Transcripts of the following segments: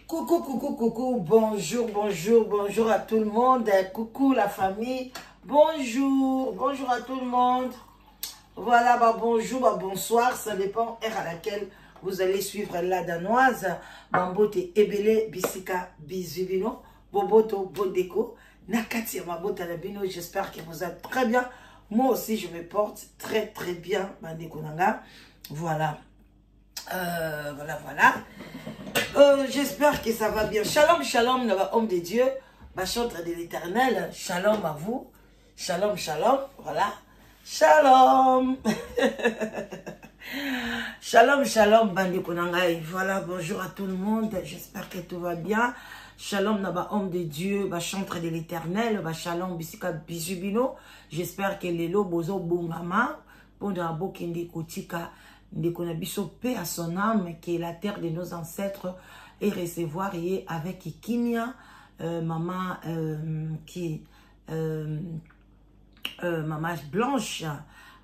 Coucou, coucou, coucou, bonjour, bonjour, bonjour à tout le monde. Coucou la famille, bonjour, bonjour à tout le monde. Voilà, bah bonjour, bah bonsoir, ça dépend heure à laquelle vous allez suivre la danoise. Bambote ebele bisika bizubino, boboto bondeko, nakati ya mabota na bino, j'espère que vous êtes très bien. Moi aussi, je me porte très très bien, bandeko nanga. Voilà. Voilà, voilà. J'espère que ça va bien. Shalom, shalom, homme de Dieu, ma chantre de l'éternel. Shalom à vous. Shalom, shalom. Voilà. Shalom. Shalom, shalom, bandeko na ngai. Voilà, bonjour à tout le monde. J'espère que tout va bien. Shalom, naba homme de Dieu, ba chantre de l'éternel, ba shalom, bisika bisubino. J'espère que lelo bozo bongama pona bokende kotika ndeko na biso paix à son âme, qui est la terre de nos ancêtres, et recevoir ye avec kimia, maman qui maman Blanche,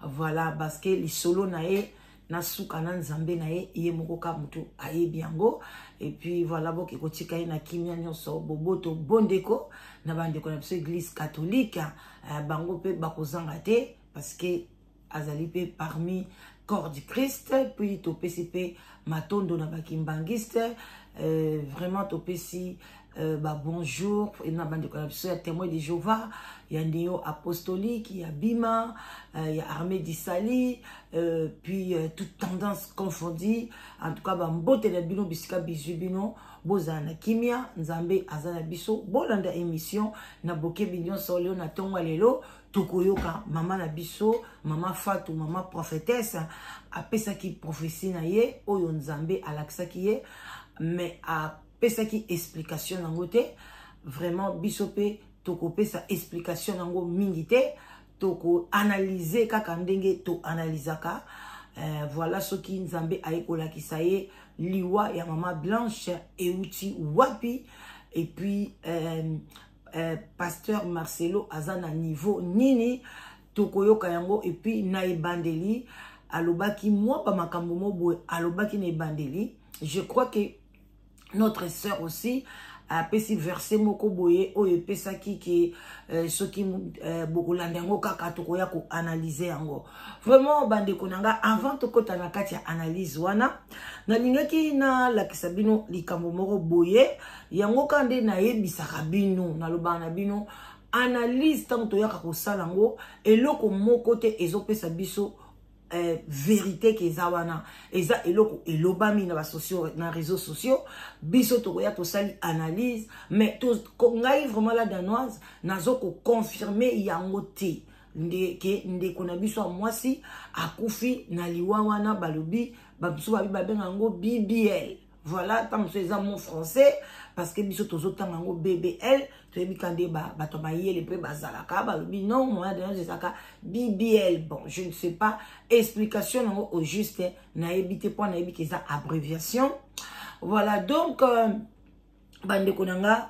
voilà, parce que les solo na ye na suka na nzambe na ye, ye moko ka mutu ayebi yango. Et puis voilà, boke kotika ye na kimia nyonso, boboto bondeko na bandeko na biso église catholique, bango pe bakozanga te parce que azali pe parmi corps du Christ. Puis topesi pe matondo na bakimbangiste, vraiment topesi ba bonjour na bandeko na biso ya témoin de Jéhovah, ya néo apostolique, ya Bima, ya armée d'Isali, puis toute tendance confondue. En tout cas ba mbote na bino bisika bizu bino, bozala na kimia, nzambe aza na biso. Bolanda émission na bokebi nyonso leo na tongo lelo tokoyoka mama na biso, mama Fatou, mama prophétesse, apesaki prophétie na ye oyo nzambe alakisaki ye, mais apesaki explication nango te. Vraiment biso pe tokopesa explication nango mingi te, toko analyser kaka ndenge to analysaka. Voilà soki nzambe aye kolakisa ye liwa ya mama Blanche euti wapi, et puis pasteur Marcelo aza na niveau nini, tokoyoka yango. Et puis na ebandeli alobaki mwa ba makambo mo boye, alobaki na ebandeli, je crois que notre sœur aussi apesi verset moko boye oyo epesaki ke soki bokolanda yango kaka tokoya koanalyse yango. Vraiment bandeko na nga, avant tokota na kati ya analyse wana, nalingaki nalakisa bino likambo moko boye. Yango ka nde nayebisaka bino, nalobaka na bino analyse ntango toyaka kosala yango, eloko moko te ezopesa biso vérité ke eza wana, eza eloko elobami na ba sociaux, na réseaux sociaux. Biso tokoya tosali analyse, mais ngai vraiment la danoise nazo koconfirme yango te ke ndeko na biso ya mwasi akufi na liwa wana. Balobi babiso babi babenga yango BBL. Voilà, tant que eza mot français, parce que biso tozotanga yango BBL, toyebi ka nde bato bayele mpe bazalaka balobi non, moyen de ezalaka BBL. Bon, je ne sais pas explication nango au juste, nayebi te mpo nayebi ke eza abréviation. Voilà, donc bandeko na nga,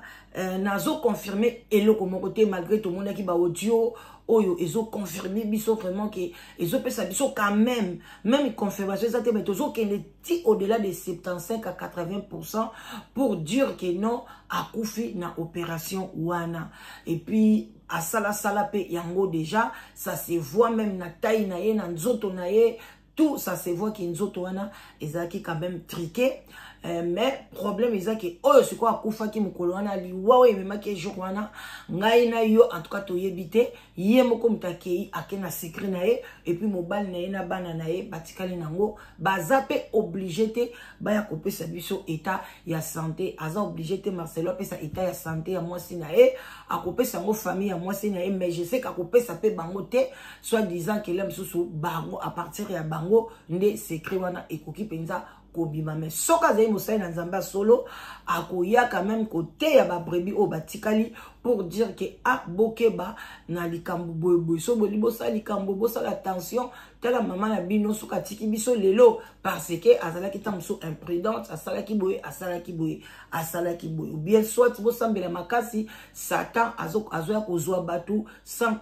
nazo confirmer eloko moko te, malgré tomonaki ba audio oyo ezo confirmer biso vraiment ke ezopesa biso quand même, même confirmation eza te, mais tozokende ti au-delà de 75 à 80% pour dire que non, akufi na opération wana. Et puis asala sala pe yango déjà, ça se voit même na taille na ye, na nzoto na ye, tout ça se voit ki nzoto wana ezalaki quand même triqué. Mais problème ezaki oyo sikoyo akufaki mokolo wana, liwa oyo ememaki jour wana, ngai na yo en tout cas toyebi te. Ye moko moto akei, ake na secret na ye, et puis mobali na ye na bana na ye batikali nango, baza mpe obligé te baya kopesa biso état ya santé. Aza obligé te Marcelo apesa état ya santé ya mwasi na ye, akopesa yango famille ya mwasi na ye, mais je sais qu'akopesa mpe bango te, soit disant ke la mosusu bango à partir ya bango nde secret wana ekoki mpenza kobima. Mais soki azali mosali na nzambe ya solo, akoya quand même koteya babrebis oyo batikali pour dire que ah, bokeba na likambo boyeboye, so boli bosala likambo, bosala attention, tala mama na bino soki atiki biso lelo parce que azalaki ntango mosusu imprudente, asalaki boye, asalaki boye, asalaki boye, ou bien soit bosambela makasi, Satan azoya kozwa bato sans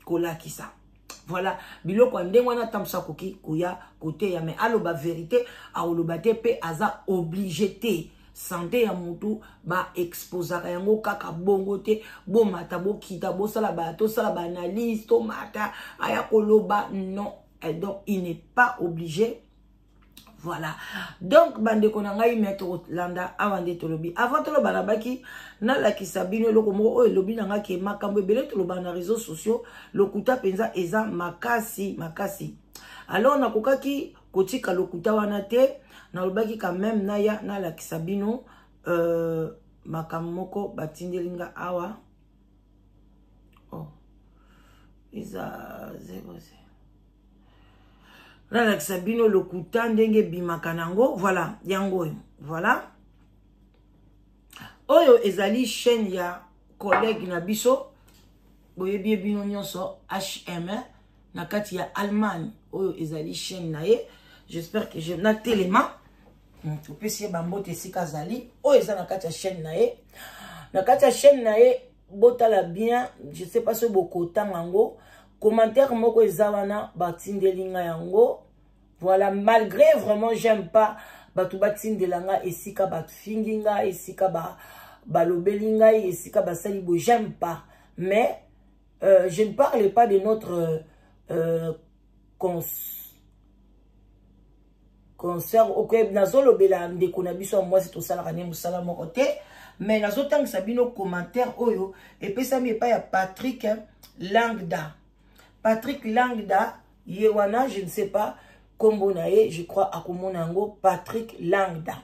kolakisa. Voilà, biloko ya ndenge wana ntango mosusu akoki koya koteya, mais aloba vérité akoloba te, mpe aza obligé te. Santé ya mutu ba exposaka yango kaka bongo te. Bomata, bokita, bosala ba, tosala ba analyse, tomata aya koloba non. Et donc il n'est pas obligé. Voilà. Donc bandeko na ngai, me tolanda awa nde tolobi. Avant toloba, nabaki nalakisa bino eloko moko oyo elobi na ngai ke makambo ebele toloba na réseaux sociaux, lokuta mpenza eza makasi makasi. Alors nakokaki kotika lokuta wana te. Nalobaki quand même naya nalakisa bino makambo moko batindeli nga awa. Oh, eza 00. Nalakisa bino lokuta ndenge ebimaka nango. Voilà, yango oyo. Voilà, oyo ezali chaîne ya collègue na biso, boyebi ye bino nyonso, HM na kati ya Allemagne. Oyo ezali chaîne na ye. J'espère que je natelema, topesi ye bambote esika azali. Oyo eza na kati ya chaîne na ye, na kati ya chaîne na ye. Botala bien, je sais pas soki bokotanga yango. Commentaire moko eza wana, batindeli nga yango. Voilà, malgré vraiment j'aime pas bato batindela nga esika bafingi nga, esika balobeli ngai, esika basali boye, j'aime pas. Mais je ne parle pas de notre concert. Ok, nazolobela ndeko na biso ya mwasi, tosalaka nde mosala moko te, mais nazotangisa bino commentaire oyo epesami epai ya Patrick Langda. Patrick Langda ye wana, je ne sais pas nkombo na ye, je crois akomona yango, Patrick Langda.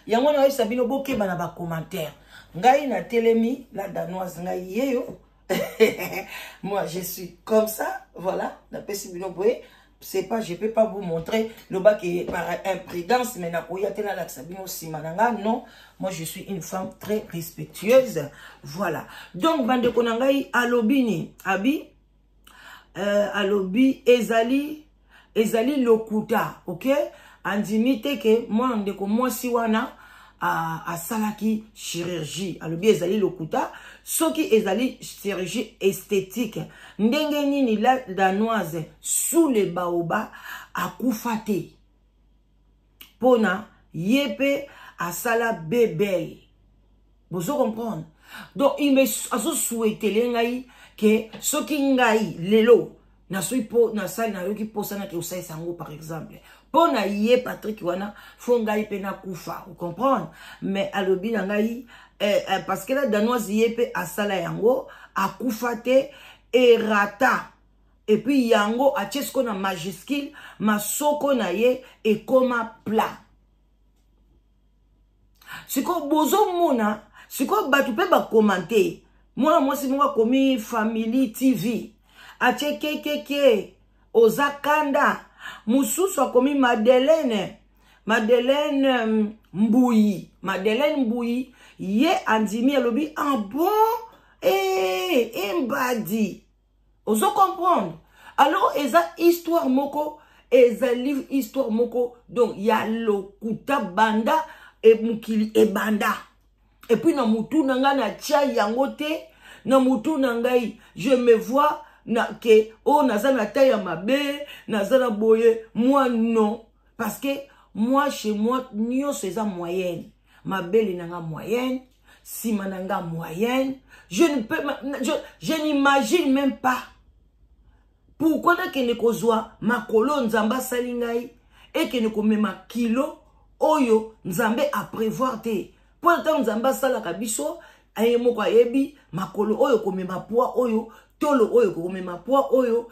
Yango nayebisa bino, bokeba na bacommentaire. Ngai natelemi, la Danoise, ngai yeyo. Moi, je suis comme ça. Voilà, napesi bino boye. C'est pas, je peux pas vous montrer lobaki par imprudence, mais nakoya te nalakisa bino nsima na nga. Non, moi, je suis une femme très respectueuse. Voilà. Donc bandeko na ngai, alobi nini? Abi alobi ezali lokuta. Ok, andimi te ke mwana ndeko mwasi wana asalaki chirurgie. Alobi ezali lokuta. Soki ezali chirurgie esthétique, ndenge nini la Danoise sous le baobab akufa te? Mpona ye mpe asala bebel. Bozo comprendre? Donc azosouhaitele ngai ke soki ngai lelo nasoki mpo nasali, nayoki mposa nake kosalisa yango, par exemple, mpo na ye Patrik wana, fo ngai mpe nakufa. Ocomprendre? Mais alobi na ngai parce que la Danoise ye mpe asala yango, akufa te, erata. Et puis yango atie sikoyo na majuscule, masoko na ye ekoma plat. Sikoyo bozomona, sikoyo bato mpe bakomante. Mwana mwasi moko akomi Family TV, atie kekeke, oza kanda. Mosusu akomi Madeleine, Madeleine Mbuyi, Madeleine Mbuyi, ye andimi, alobi: "Ah bon, embadi." Ozo comprendre? Alors eza histoire moko, ezali histoire moko donc ya lokuta banda e mokili ebanda. Et puis na mutu na ngai, natia yango te na mutu na ngai. Je me vois na ke oyo, oh, naza na taille ya mabe, naza na boye. Moi non, parce que moi, chez moi, nyonso eza moyenne. Mabele na nga moyenne, nsima na nga moyenne. Je ne peux je n'imagine même pas pourquoi nakende kozwa makolo Nzambe asali ngai, ekende komema kilo oyo Nzambe aprévoir te. Mpo ntango Nzambe asalaka biso, aye moko ayebi makolo oyo komema poids oyo, tolo oyo komema poids oyo,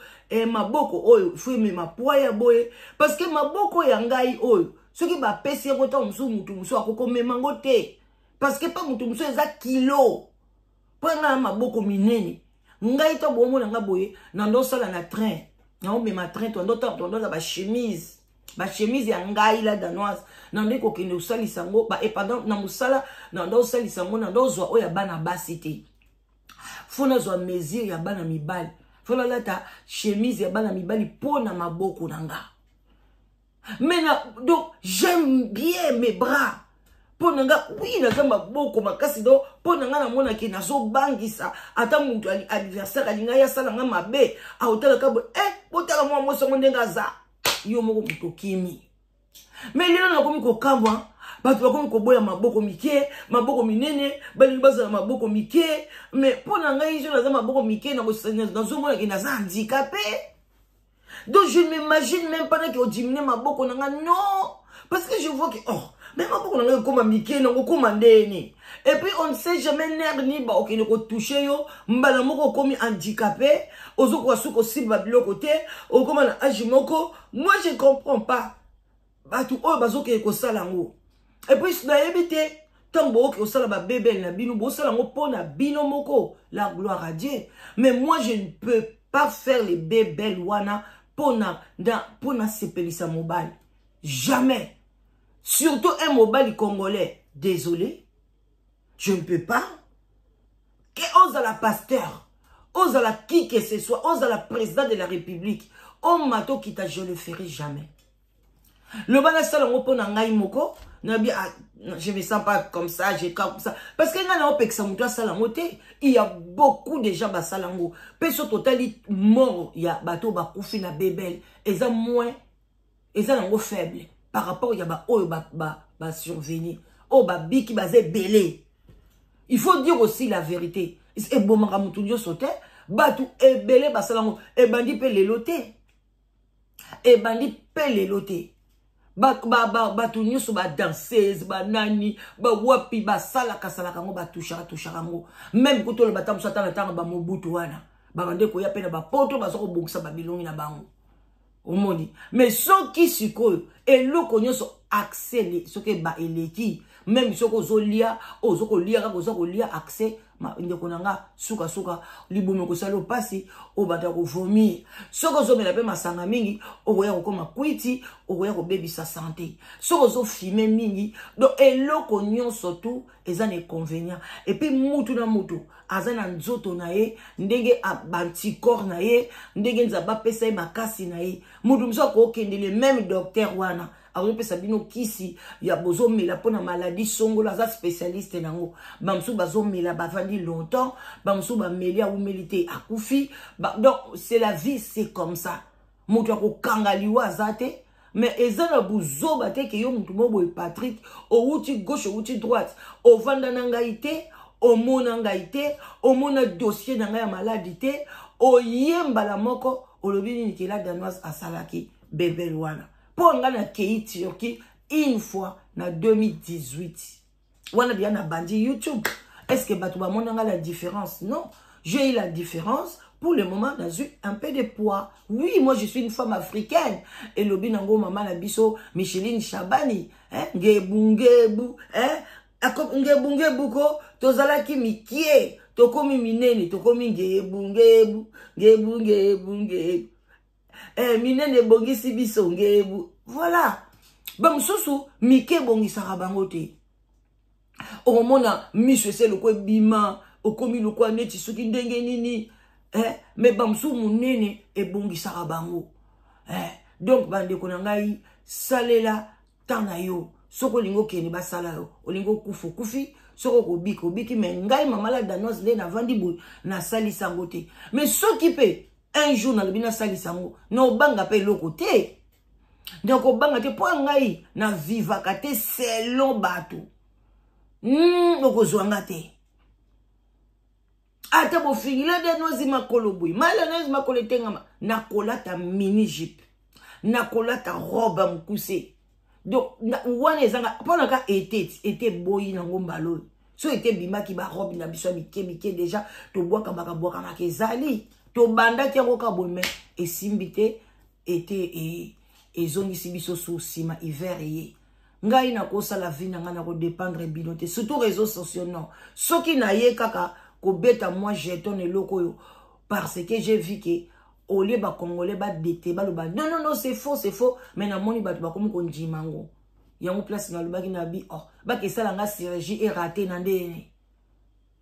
maboko oyo fo emema poids ya boye. Parce que maboko ya ngai oyo, soki bapesi yango ntango mosusu mutu mosusu akokomema yango te, parce que mpa mutu mosusu eza kilo. Mpo ngai na maboko minene, ngai to bomona nga boye, na ndosala na train, naomema train, tondoza bachemise, bachemise ya ngai la Danoise, na nde kokende kosalisa yango, pardon, na mosala na ndo osalisa yango, na ndo ozwa oyo ya bana basi te, fo nazwa mesure ya bana mibali, fo nalata chemise ya bana mibali mpo na maboko na nga. Mais donc j'aime bien mes bras. Mpo na nga, oui, naza maboko makasi. Donc mpo na nga, namonaki nazobangisa ata moto adversaire alingai asala nga mabe, aotalaka boye: "Eh, botala mwa mwasi yango ndenge aza." Yo moko moto okimi. Mais lelo nakomi kokambwa. Bato bakomi koboya maboko mike, maboko minene, balingi bazala maboko mike. Mais mpo na ngai, je naza maboko mike, nazomona ke naza handicapé. Donc je ne m'imagine même pas naki odiminue maboko na ngai, non, parce que je vois que, oh, mais maboko na ngai ekoma mike, nango okoma ndeni. Et puis on ne sait jamais nerf ni baokende kotouche yo mbala moko, okomi handicapé, ozokoka soki kosimba biloko te, okoma na age moko. Moi, je comprends pas bato oyo bazokende kosala yango. Et puis nayebi te, ntango bokoki kosala baBBL na bino, bosala yango mpo na bino moko, la gloire à Dieu, mais moi, je ne peux pas faire les BBL wana mpo nasepelisa mobali, jamais, surtout un mobali congolais. Désolé, je ne peux pas. Ke ozala pasteur, ozala qui que ce soit, ozala président de la République, omata okita, je le ferai jamais. Loba nasala yango mpo na ngai moko, nabi, ah, je me sens pas comme ça, je comme ça, parce que ngai naopekisa moto asala yango te. Il y a beaucoup de gens basala yango mpe so totali mort ya bato bakufi na BBL, eza moins, eza nango faible par rapport ya baoyo basurvenir, oyo babiki baza ebele. Il faut dire aussi la vérité, ebomaka motu nyonso te. Bato ebele basala yango, ebandi mpe lelo te, ebandi mpe lelo te. Bato nyonso, badanseuse, banani, bawapi, basalaka salaka yango, batushaka tushaka yango. Même kutu oloba ta mosu, ata na ntango bamobutu wana, babande koya mpe na bapoto, baza kobongisa babilongi na bango, omoni. Mais soki sikoyo eloko nyonso accès, soki eba eleki, même soki ozolia, ozo kolia kaka, oza kolia accès, ndeko na nga, sukasuka libumu ekosala mpasi, obanda kovomir. Soki ozomela mpe masanga mingi, okoya kokóma kwiti, okoya kobebisa santé. Soki ozofumer mingi, donc eloko nyonso tu eza na inconvénient. Et puis mutu na mutu aza na nzoto na ye, ndenge baanticorps na ye, ndenge Nzambe apesa ye makasi na ye. Mutu mosusu akokendele même docteur wana azopesa bino kisi ya bozomela mpona maladie songolo, aza spécialiste nango. Bamosusu bazomela, bavandi longtemps, bamosusu bameli, awumeli te, akufi. Donc c'est la vie, c'est comme ça. Moto akokanga liwa aza te. Mais eza na buzoba te ke yo motu mo boye, Patrik, owuti gauche, owuti droite, ovanda na ngai te, omona ngai te, omona dossier na ngai ya maladie te, oye mbala moko olobi nini ke la Danoise asalaki BBL wana. Mpo ngai nakei Turquie une fois na 2018 wana, deya na bandi YouTube. Est ce que bato bamona ngai la différence? Non, j'ai eu la différence. Pour le moment, nazwi un peu de poids, oui. Moi, je suis une femme africaine. Elobi nango mama na biso Micheline Chabani, hein? Ngebu ngebu, hein? Ngebu ngebu ko tozalaki mikie, tokomi minene, tokomi ngebu ngebu, ngebu ngebu ngebu, minene ebongisi biso ngebu. Voilà, bamosusu mike ebongisaka bango te. Okomona miso ese lokwa ebima, okomi lokwa neti soki ndenge nini, Mais bamosusu monene ebongisaka bango, Donc bandeko na ngai, salela temps na yo. Soki olingi okende, basala yo. Olingi okufa, okufi. Soki okobika, obiki. Mais ngai, mama la Danoise, nde navandi boye, nasalisa yango te. Mais soki mpe un jour nalobi nasalisa yango, naobanga mpe eloko te, nakobanga te, mpo ngai navivaka te selon bato. Okozwa nga te ata bofingi la Danoise makolo boye, mala Danoise makolo etengama. Nakolata mini jupe, nakolata robe ya mokuse. Donc wana ezanga mpona ka ete ete eboyi nango. Mbala oyo so ete ebimaki, barobe na biso ya mike mike déjà tobwakamaka bwakamaka, ezali tobandaki yango ka boye, mais esimbi te. Ete ezongisi biso su nsima, hiver eye. Ngai nakosala vie na ngai, nakodépendre bino te, surtout réseaux sociaux, non. Soki naye kaka kobeta mwa jeton eloko oyo, parce que j'ai vu que au lieu bacongolais badete baloba: "Non, non, non, c'est faux, c'est faux", mais namoni bato bakomi kondima yango. Yango place nalobaki na bi, oh, bakesala nga chirurgie eraté na ndeni.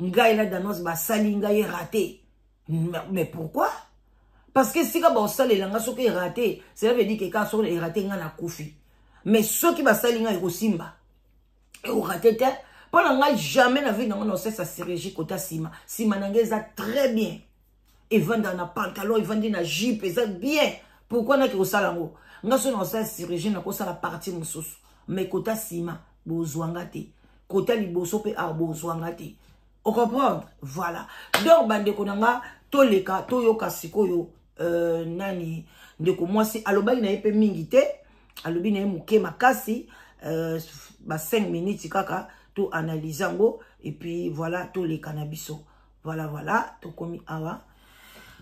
Ngai la Danoise, basali ngai eraté, mais pourquoi? Parce que sika baosalela nga, soki eraté, cela veut dire que kaka soki eraté, nga nakufi. Mais soki basali ngai ekosimba, ekorater te. Mpo na ngai, jamais na vie nango naosesa chirurgie kota nsima. Nsima na ngai eza très bien, evandaka na pantalon, evandi na jupe, eza bien. Pourquoi naki kosala yango? Nga so nakosala chirurgie, nakosala partie mosusu, mais kota nsima Bozwa nga te kota liboso mpe awa, bozwa nga te. Ocomprendre? Voilà. Donc bandeko na nga, toleka toyoka sikoyo nani ndeko mwasi alobaki na ye mpe mingi te, alobi na ye moke makasi, ba 5 minutes kaka, to analyse yango et puis voilà, toleka na biso. Voilà, tokomi awa,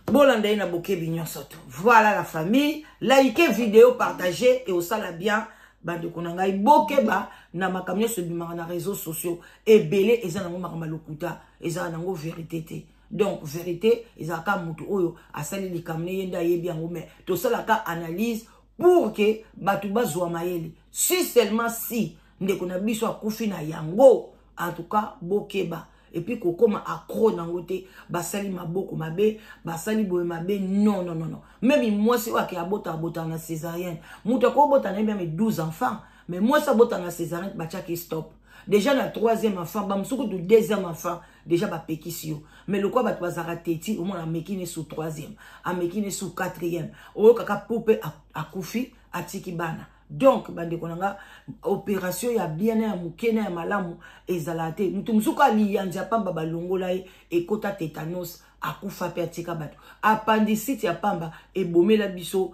bolanda ye na bokebi nyonso to. Voilà la famille, like vidéo, partager et osala bien. Bandeko na ngai, bokeba na makambo nyonso ebimaka na réseaux sociaux. Ebele eza nango makambo ya lokuta, ezala nango vérité te. Donc vérité ezalaka motu oyo asali likambo ne ye nde ayebi yango, mais tosalaka analyse pour que bato bazwa mayele. Si seulement si ndeko na biso akufi na yango, en tout cas bokeba et puis kokóma accro nango te. Basali maboko mabe, basali boye mabe. Non, non, non, non. Même mwasi oyo ake abota, abotaka na césarienne. Moto akobota na ye même 12 enfants, mais mwasi abota na césarienne, batiaki stop déjà na troisième enfant, bamosusu kutu deuxième enfant déjà bapekisi yo. Mais lokwa bato bazalaka teti, omona ameki ne sous troisième, ameki ne sous quatrième, oyokaka po mpe akufi, atiki bana. Donc bandeko na nga, opération ya bien na ya moke na ya malamu ezala te. Moto mosuku aliyanzi ya pamba, balongola ye, ekota tétanos, akufa mpe atika bato. Appendicite ya pamba ebomela biso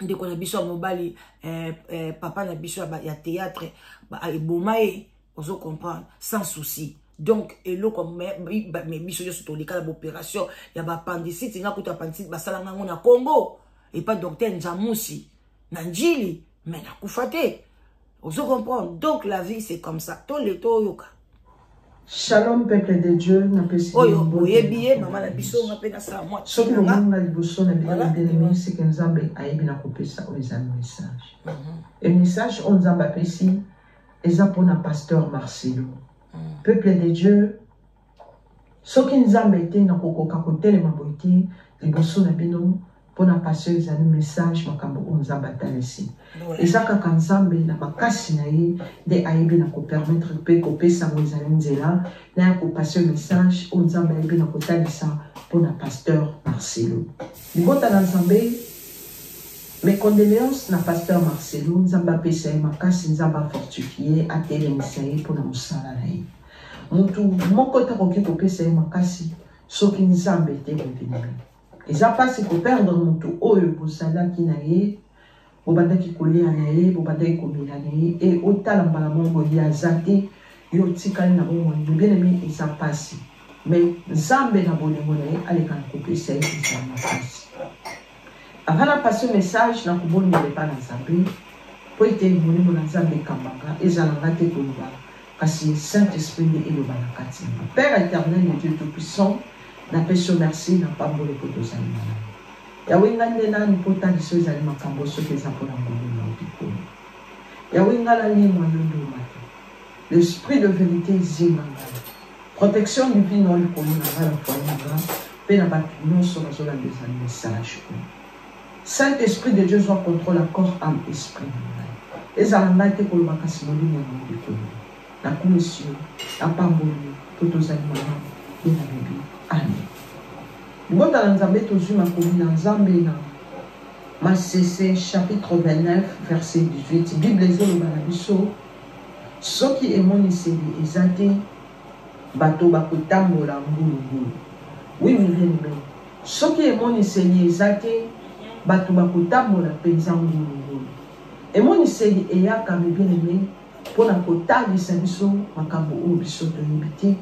ndeko na biso ya mobali, papa na biso ya théâtre, eboma ye. Ozo comprendre? Sans souci. Donc eloko me biso nyonso toleka na baopération ya baappendicite. Nga kuta appendicite basalanga yango na Congo epa docteur Nzamusi na Njili, mais nakufa te. Ozo comprendre? Donc la vie, c'est comme ça. Tole toyoka. Shalom peuple de Dieu, napesi oyo boyebi ye, mama na biso, nga mpe nasala mwa. Soki bomoni nga liboso na bino, bien-aimé, c'est que Nzambe ayebi na kopesa oyo eza message. E message oyo Nzambe apesi eza mpona pasteur Marcelo. Peuple de Dieu, soki Nzambe te, nakokoka kotelema boye te liboso na bino mpona pasteur. Ezali message, makambo oyo Nzambe atalisi, eza kaka Nzambe na makasi na ye nde ayebi na kopermettre mpe kopesa yango. Ezali nzela na ya kopase message oyo Nzambe ayebi na kotalisa mpona pasteur Marcelo. Libota na Nzambe, mes condoléances na pasteur Marcelo. Nzambe apesa ye makasi, Nzambe afortifie, atelemisa ye mpona mosala na ye. Motu moko te akoki kopesa ye makasi soki Nzambe te. Bien-aimé, eza mpasi koperdre motu oyo bozalaki na ye, bobandaki kolia na ye, bobandaki komela na ye, e otala mbala moko ye aza te, yo otikali na bomoi. Mais bien-aimé, eza mpasi, mais Nzambe na bolingo na ye aleka na kopesa ye ezala makasi. Avant napase message, nakobondela epa na Nzambe mpo ete molimo na Nzambe ekambanga, ezala nga te koloba, kasi Saint Esprit nde eloba na kati na nga. Père éternel et Dieu tout puissant, napesi yo merci na pambolo mpo tozali malamu. Yawe, ngai nde nani mpo otalisa ezali makambo soki eza mpona ngolu na yo likolo? Yawe, ngai nalimwa, yo nde omata. L'esprit de vérité ezinga ngai, protection divine oyo likolo na ngai, na foyer na ngai mpe na bato nyonso bazolanda ezali message oyo. Saint Esprit de Dieu, zwa contrôle ya corps, âme, esprit na ngai. Ezala ngai te koloba, kasi molimo na yo likolo. Nakumisi yo, napamboli yo mpo tozali malamu. Mpe nalobi amen. Libota na Nzambe, tozwi makomi na Nzambe na Masese chapitre 29 verset 18. Bible ezoloba na biso: soki emoniseli eza te, bato bakotambola ngulungulu. Oui, bien-aimé, soki emoniseli eza te, bato bakotambola mpenza ngulungulu. Emoniseli eyaka, mes bien-aimé, mpona kotalisa biso makambo oyo biso toyebi te.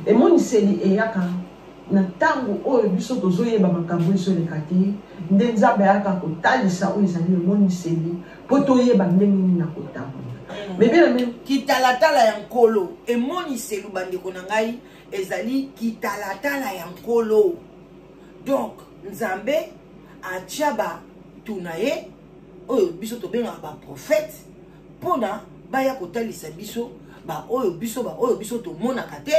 Emoniseli eyaka na ntango oyo biso tozoyeba makambo ezoleka te, nde Nzambe ayaka kotalisa oyo ezali emoniseli mpo toyeba ndenge nini na kotambola. Mais bien aimé, kitalatala ya Nkolo, emoniselu, bandeko na ngai, ezali kitalatala ya Nkolo. Donc Nzambe atia bato na ye oyo biso tobengaka baprofete mpona baya kotalisa biso baoyo biso, baoyo biso tomonaka te,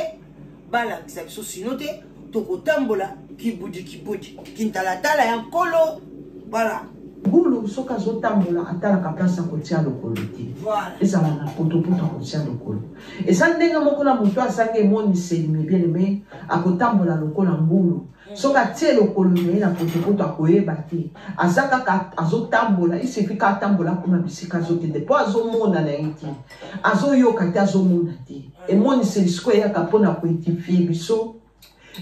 balakisa biso. Sinon te, tokotambola kibudi kibudi. Kintalatala ya Nkolo, voilà. Ngulu soki azotambola atalaka place ya kotia lokolo te. Ezala na potopoto akotia lokolo. Eza ndenge moko na moto azangi emoniseli, mes bien-aimés, akotambola lokola ngulu. Soki atie lokolo na ye na potopoto akoyeba te. Aza kaka azotambola, il suffit kaka atambola akoma bisika azokende mpo azomona na ye te. Azoyoka te, azomona te. Emoniseli sikoyo eyaka mpo na koedifie biso.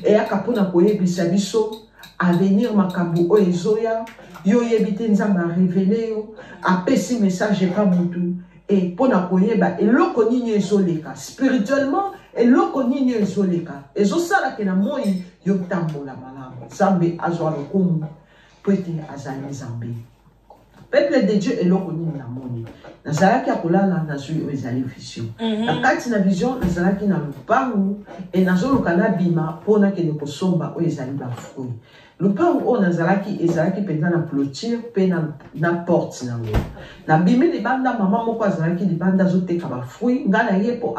Eyaka mpo na koyebisa biso avenir, makambo oyo ezoya. Yo oyebi te, Nzambe arevele yo, apesi message epa motu e mpo na koyeba eloko nini ezoleka spirituellement, eloko nini ezoleka ezosalake na moi yo tambola malamu. Nzambe azwa lokumu mpo ete azali Nzambe. Peuple de Dieu, eloko nini namoni? Nazalaki ya kolala, nazwi oyo ezali vision. Na kati na vision, nazalaki na lopangu e nazoluka nabima mpo nakende kosomba oyo ezali bafruit. Lopangu oyo nazalaki ezalaki mpenza na clôture mpe na porte nango. Nabimi libanda, mama moko azalaki libanda azoteka bafruit. Ngai na ye mpo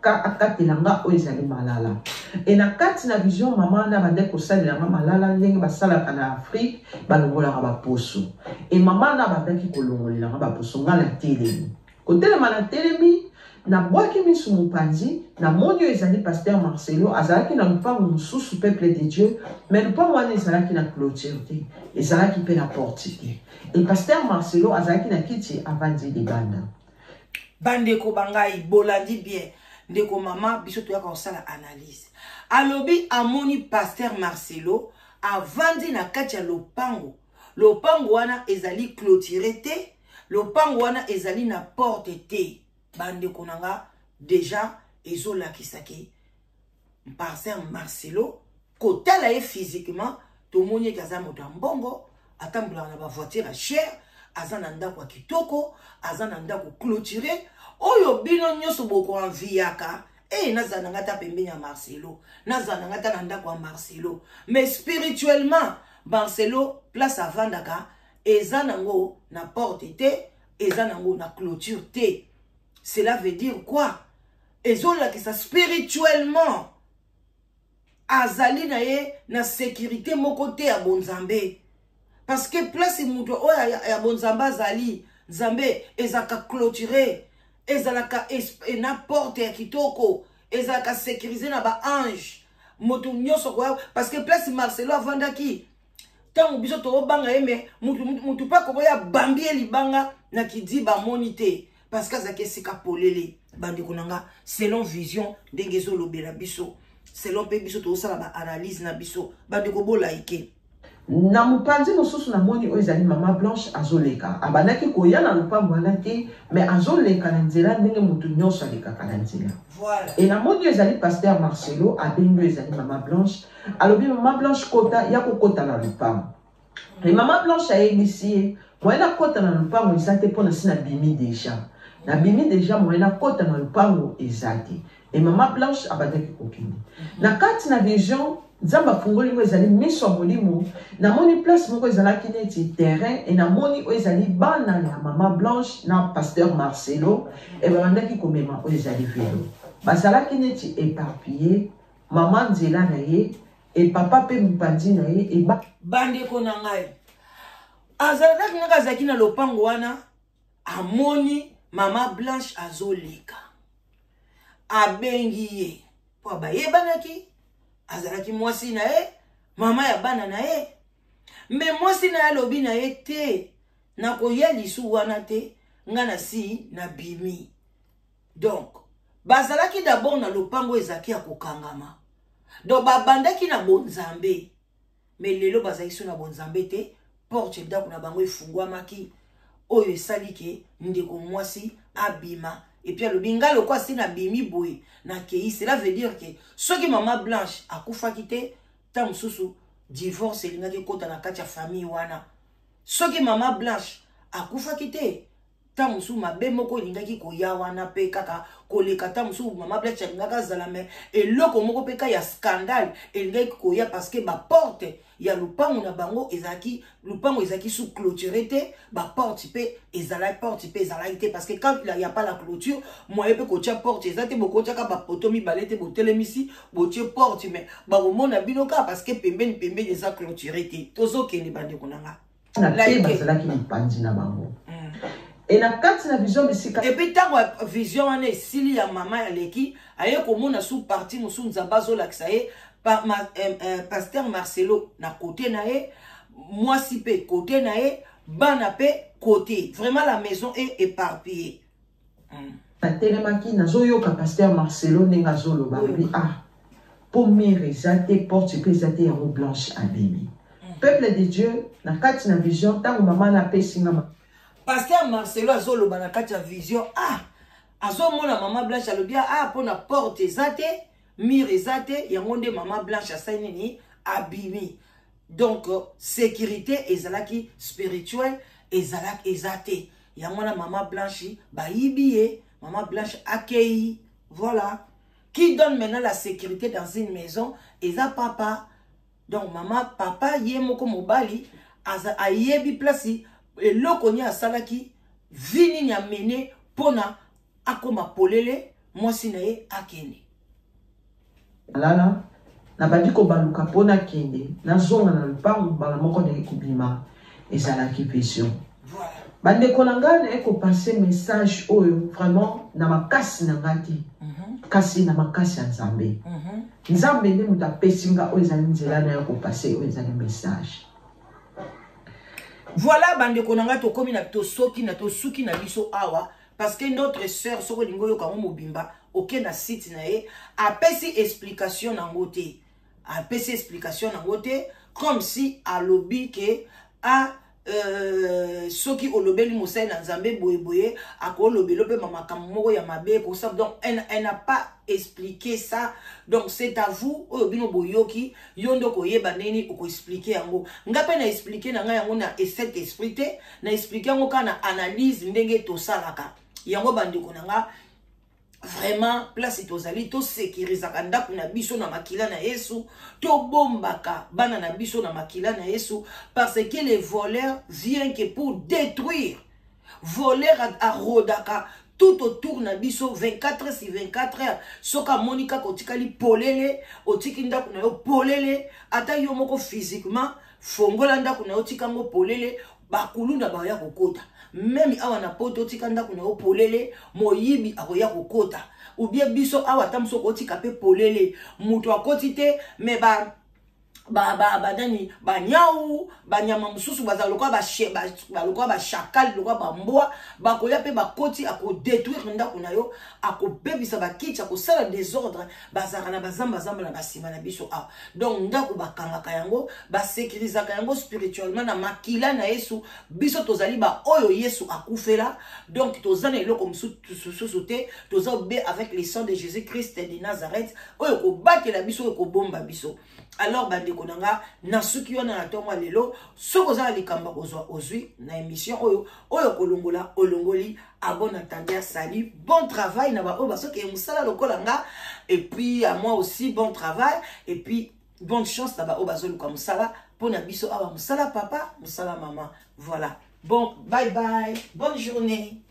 akatela nga oyo ezali malala. E na kati na vision, mama wana abandaki kosalela nga malala ndenge basalaka na Afrique, balongolaka baposo. E mama na abandaki kolongolela nga baposo. Nga natelemi, kotelema natelemi, nabwaki misu mopanzi, namoni oyo ezali pasteur Marcelo. Azalaki na lupango mosusu, peuple de Dieu, mais lupango wana ezalaki na clôture te, ezalaki mpe na porte te. E pasteur Marcelo azalaki na kiti, avandi libanda. Bandeko bangai, bolandi bien. Ndeko mama, biso toyaka kosala analyse. Alobi amoni pasteur Marcelo avandi na kati ya lopango. Lopango wana ezali clôturé te, lopango wana ezali na porte te. Bandeko na nga, déjà ezolakisa ke pasteur Marcelo, kotala ye physiquement, tomoni eke aza moto ya mbongo, atambolaka na bavoiture ya cher, aza na ndako ya kitoko, aza na ndako clôturé oyo bino nyonso bokoenviaka. E nazala na ngai ata pembeni ya Marcelo, nazala na ngai ata na ndako ya Marcelo. Mais spirituellement, Marcelo, place avandaka eza nango na porte te, eza nango na clôture te. Cela veut dire quoi? Ezolakisa spirituellement azali na ye na sécurité moko te ya bonzambe, parce que place moto oyo ya bonzambe azali, Nzambe, ezalaka clôturé, ezalaka na porte ya kitoko, ezalaka sécurisé na baange. Moto nyonso koya, parce que place Marcelo avandaki, ntango biso tokobanga ye, me mutu mpe akokoya bambi ye libanga na kidiba, amoni te, parce que azalaki esika polele. Bandeko na nga, selon vision ndenge ezolobela biso, selon mpe biso tozosala baanalyse na biso, bandeko bolaike. Na mopanzi mosusu, namoni oyo ezali mama Blanche azoleka. Abandaki koya na lopango wana te, mais azoleka na nzela ndenge moto nyonso alekaka na nzela. E namoni oyo ezali pasteur Marcelo abengi oyo ezali mama Blanche, alobi: "Mama Blanche, kota, ya kokota na lopango." E mama Blanche ayebisi ye: "Moyen nakota na lopango eza te, mpo na si nabimi déjà, nabimi déjà, moyen nakota na lopango eza te." E mama Blanche abandaki kokende. Na kati na vision, Nzambe afungoli ngo ezali miso ya molimo, namoni place moko ezalaki neti terrain. E namoni oyo ezali bana ya mama Blanche na pasteur Marcelo e babandaki komema oyo ezali velo. Bazalaki neti éparpillé, mama nzela na ye e papa mpe mopanzi na ye e. Bandeko na ngai, azalaki ngaka, azalaki na lopango wana, amoni mama Blanche azoleka, abengi ye mpo bayebanaki, azalaki mwasi na ye, mama ya bana na ye. Me mwasi na ye alobi na ye te: "Nakoya lisu wana te, nga na si nabimi." Donc bazalaki d'abord na lopango ezalaki ya kokangama, donc babandaki na bonzambe, mais lelo bazalaki so na bonzambe te. Porte ndako na bango efungwamaki, oyo esali ke ndeko mwasi abima. Et puis alobi: "Ngai lokwa si nabimi boye, nakei." Cela veut dire ke soki mama Blanche akufaki te, ta mosusu divorce elingaki ekɔta na kati ya famille wana. Soki mama Blanche akufaki te, ta mosusu mabe moko elingaki koya wana mpe kaka koleka. Ta mosusu mama Blanche alingaki azala, me eloko moko mpe ka ya scandale elingaki koya, parce que baporte ya lupango na bango ezalaki, lupango ezalaki sous clôturé te, baporte mpe ezalaki, porte mpe ezalaki te, parce que quand il y a pas la clôture, moyen mpe kotia porte eza te. Bokotiaka bapoto mibale te, botelemisi, botie porte, mais bakomona bino kaka, parce que pembeni pembeni eza clôturé te. Tozokende, bandeko na nga. Mpe bazalaki mipanzi na bango. E na kati na vision bisika. Et puis ntango vision wana esili ya mama ya leki, aye komona su partie mosusu, Nzambe azolakisa ye pasteur Marcelo na côté na ye, mwasi mpe côté na ye, bana mpe côté. Vraiment, la maison est éparpillée. Natelemaki, nazoyoka pasteur Marcelo ndenge azoloba, alobi: "Ah, mpo mur eza te, porte mpe eza te, yango Blanche abimi." Peuple de Dieu, na kati na vision, ntango mama napesi nga Pasteur Marcelo azoloba na kati ya vision, ah, azomona mama Blanche, alobi: "Ah, mpo na porte eza te, mur eza te, yango nde mama Blanche asali nini? Abimi." Donc sécurité ezalaki spirituelle ezalaki eza te, yango wana mama Blanche bayibi ye, mama Blanche akei. Voilà. Qui donne maintenant la sécurité dans une maison? Eza papa. Donc mama, papa ye moko mobali ayebi place eloko nini asalaki, vie nini amene mpona akóma polele, mwasi na ye akende. Lala, nabandi kobaluka mpo nakende, nazonga na lopango mbala moko, naye kobima, ezalaki vision. Bandeko na ngai, naye kopasser message oyo vraiment na makasi na ngai te, kasi na makasi ya Nzambe. Nzambe nde moto apesi nga oyo ezali nzela na ya kopasser oyo ezali message. Voilà, bandeko na ngai, tokómi na tosoki na tosuki na biso awa, parce que notre sœur, soki olingi oyoka yango mobimba, oke na site na ye, apesi explication nango te, apesi explication nango te, comme si alobi ke a soki olobeli mosali na Nzambe boyeboye, akolobela mpe makambo moko ya mabe kosala. Donc elle n'a pas expliqué ça. Donc c'est à vous, oyo bino boyoki, yo nde okoyeba ndeni okoexpliquer yango. Nga mpe na expliquer na ngai yango na cet esprit te, na expliquer yango kaka na analyse ndenge tosalaka yango. Bandeko na nga, vraiment, place tozali, tosekirizaka ndako na biso na makila na Yesu, tobombaka bana na biso na makila na Yesu, parce que le voleur vient que pour détruire. Voleur arodaka tout autour na biso 24 heures sur 24 heures. Soki amoni kaka otikali polele, otiki ndako na yo polele, ata yo moko physiquement fongola ndako na yo, tika yango polele, bakuluna bakoya kokota. Même awa na Poto, otika ndako na yo polele, moyibi akoya kokota. Ou bien biso awa, ata mosu okotika mpe polele, moto akoti te, mais ba banani, banyau, banyama mosusu bazala lokola bachakal, lokola bambwa, bakoya mpe bakoti, akodétruire ndako na yo, akobebisa bakiti, akosala désordre. Bazalaka na bazambazamba na basima na biso awa. Donc ndako bakangaka yango, basécurisaka yango spirituellement na makila na Yesu. Biso tozali baoyo Yesu akufela, donc toza na eloko mosusu te, toza be avec le sang de Jésus Christ de Nazareth oyo kobatela biso, oyo kobomba biso. Alors bandeko na nga, nasuki wana na ntongo ya lelo. Soki oza na likambo ya kozwa, ozwi na émission oyo, oyo kolongola, olongoli. À bon entendeur, salut, bon travail na baoyo bazokeye mosala lokola nga, et puis à moi aussi bon travail, et puis bonne chance na baoyo bazoluka mosala. Mpo na biso awa, mosala papa, mosala mama. Voilà, bon, bye bye, bonne journée.